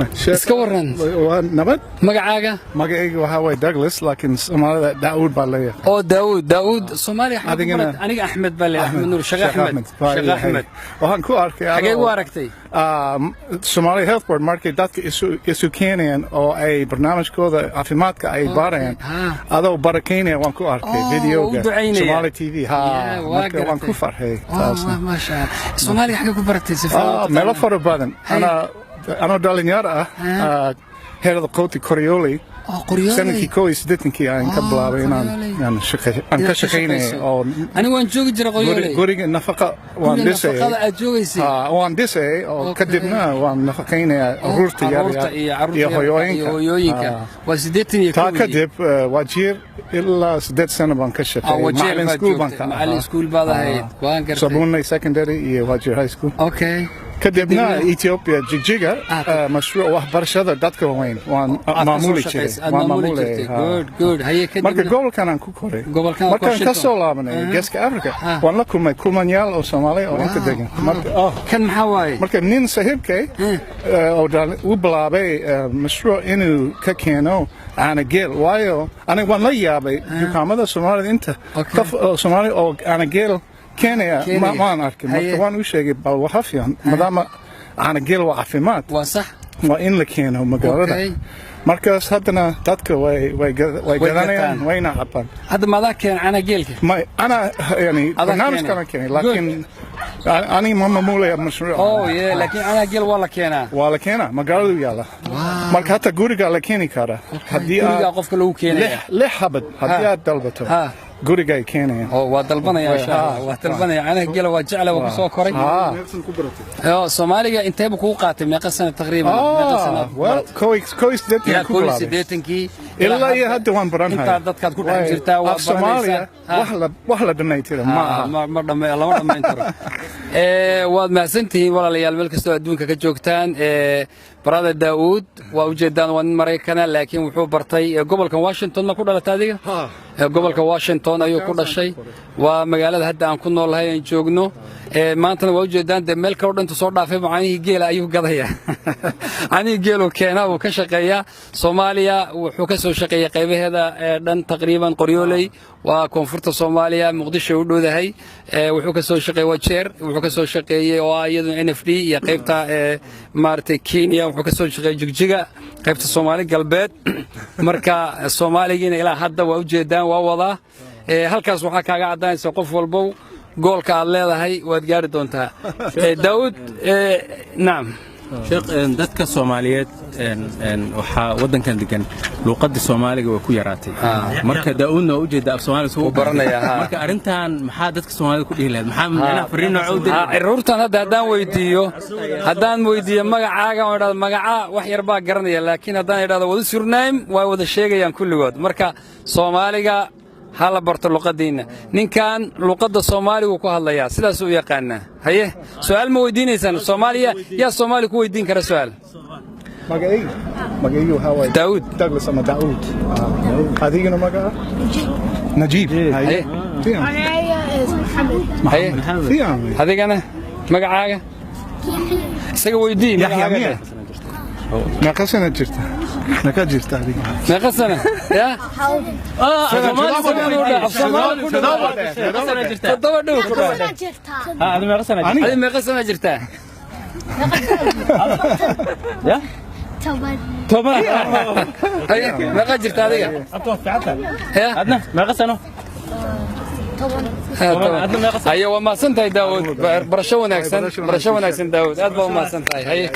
Iska waran. Waa nabad. Magacaaga? Magacayga waxaa waye Douglas, laakiin Soomaalida Daawud baa leeyahay. Oo Daawud, Daawud, Soomaaliya xagee ku Adigana? baratay? Aniga Axmed baa leeyahay, Axmed Nuur Sheekh. Axmed, Sheekh Axmed. Waxaan ku arkay Xagee ku aragtay? Somali Health Board markay dadka isu keenayaan oo ay barnaamijkooda caafimaadka ay baarayaan, adoo barakaynaya waan ku arkay Oh, videoga u ducaynaya. Somali TV ha. Yeah, waa Marka waan garatay. ku farxay taasna. Maasha Allah, Soomaaliya xagee ku baratay si fiican u Meelo taqaanaa? fara badan. Anoo dhalinyaro ah, herada Qooti Koryooley. Oo Qoryooley. Sanadkii 81-kii aan ka bilaabay inaan Qoryooley. aan Inaad ka shaqaynayay shaqayso. oo Anigu waan joogi jiray Qoryooley. Guriga nafaqa waan Guriga dhisayay. nafaqada aad joogaysay? Waan dhisayay oo kadibna waan nafaqaynaya caruurta yar Caruurta yar iyo caruurta iyo yar hooyooyinka. Iyo hooyooyinka. Waa siddeetan iyo Taa kowdii. kadib Wajiir ilaa 8 sano baan ka shaqeeyay. Wajeer Macallin baad school baan joogtay. ka Macallin ahaa. school baad ahayd. Waan gartay. Sabunay Secondary iyo Wajiir High School. Kadibna Kadibna? Ethiopia, Jigjiga, mashruuc waxbarashada dadka waaweyn waan Aad ka soo maamuli jiray. shaqaysay, aad Waan maamuli maamulayay, jirtay. ha. Good, good. Haye, Marka kadibna? gobolkan aan ku koray. Gobolkan waa Markaan ka Washington. soo laabanay Geeska Africa, waan la kulmay kumanyaal oo Soomaali oo inta degan. Marka Kan maxaa waaye? Marka nin saaxiibkay oo u bilaabay mashruuc inuu ka keeno caana geel, waayo aniga waan la yaabay dukaamada Soomaalida inta qof oo Soomaali oo caana geel keenaya Keenaya. Waan arkay. Marka waan u sheegay, bal waxa fiican, maadaama caana geel waa caafimaad, Waa sax. waa in la keeno magaalada. Markaas haddana dadka way Way gadanayaan, gataan. wayna cabaan. Hadda maadaa keen caana geelka? Ma ana yani Adaa barnaamijkan keenay. keenay, laakiin aniga ma maamulaya mashruuc. Oh yeah, laakiin caanaha geel waa la keenaa. Waa la keenaa, magaaladu yaala. Marka hataa guriga la keeni karaa haddii Gurigaa aad qofka lagu keenaya. lix xabad haddii aad dalbato, guriga ay keenayaan. Oo waa dalbanaya, insha Allah, waa dalbanaya. Caanaha geela waa jecla, waa ku soo koray. Oo Soomaaliga inteeba kugu qaatay? Meeqa sano taqriiban? Meeqa sano? Well, 81 Ilaa ku kow iyo bilaabay. siddeetankii. Ilaa iyo hadda waan baranhaya. Intaa dadkaad ku dhex jirtaa, waa Af Soomaaliya baranaysaa. wax la dhammaytira ma aha. Ma dhame, lama dhammayn karo. Waad mahadsantihiin walaalayaal, meel kastoo adduunka ka joogtaan. Brother Daawud waa ujeedaan, waa nin Maraykana, laakiin wuxuu bartay gobolkan Washington. Ma ku dhalatay adiga? Gobolka Washington ayuu ku dhashay, waa magaalada hadda aan ku noolahay, aan joogno. Maantana waa ujeedaan dee, meel kaloo dhantu soo dhaafay, caanihii geela ayuu gadayaa, caanihii geeluu keenaa, wuu ka shaqeeyaa. Soomaaliya wuxuu ka soo shaqeeyey qaybaheeda dhan taqriiban. Qoryooley waa koonfurta Soomaaliya, Muqdisho u dhowdahay. Wuxuu ka soo shaqeeyey Wajeer, wuxuu ka soo shaqeeyey oo ah iyaduna NFD iyo qaybta maaragtay Kenya, wuxuu ka soo shaqeeyey Jigjiga, qaybta Soomaali Galbeed. Marka Soomaaligiina ilaa hadda waa ujeedaan, waa wadaa. Halkaas waxaa kaaga caddaanaysa, qof walbow goalka aad leedahay waad gaari doontaa. Daawud, nacam. Sheekh, dadka Soomaaliyeed waxaa waddankan degan luuqadda Soomaaliga way ku yaraatay. Marka Daa'uudna waa ujeeda af Soomaaliga suu baranayaa, ha. Marka arrintan maxaa dadka Soomaalida ku dhihi lahayd? Maxaa macnaha fariin nooca u diri? Carruurtan hadda haddaan weydiiyo magacaaga oo idhahdo magacaa, wax yar baa garanaya, laakiin haddaan idhahdo wada surname, waa wada sheegayaan kulligood. Marka Soomaaliga ha la barto, luqaddiinna. Ninkan luqadda Soomaaligu ku hadlayaa, sidaasuu u yaqaanaa. Haye, su'aal ma weydiinaysaan? Soomaaliya yaa Soomaali ku weydiin kara su'aal? Magacayga waxaa waaye Daawud. Douglas ama Daawud. Adigana magaca? Najiib. Haye. Fiican. Magacayga is Maxamed. Haye. Fiican. Adigana magacaaga isaga weydii. Yaxya Magacaaga miya? dheh. Meeqa sana jirta? Meeqa jirta adiga? Meeqa sana ya? Soomaali ku dhaw, 7 dhow ku dhaw. Sana jirtaa. Adi meeqa sana? Aniga? Adi meeqa sana jirtaa? Ya. 10. 10. Haye, meeqa jirta adiga ya? Adna meeqa sano? 10. 10. Adna meeqa sano? Haye, waa mahadsan tahay Daawud. Barasho wanaagsan, barasho wanaagsan Daawud, aad baa u mahadsan tahay. Haye.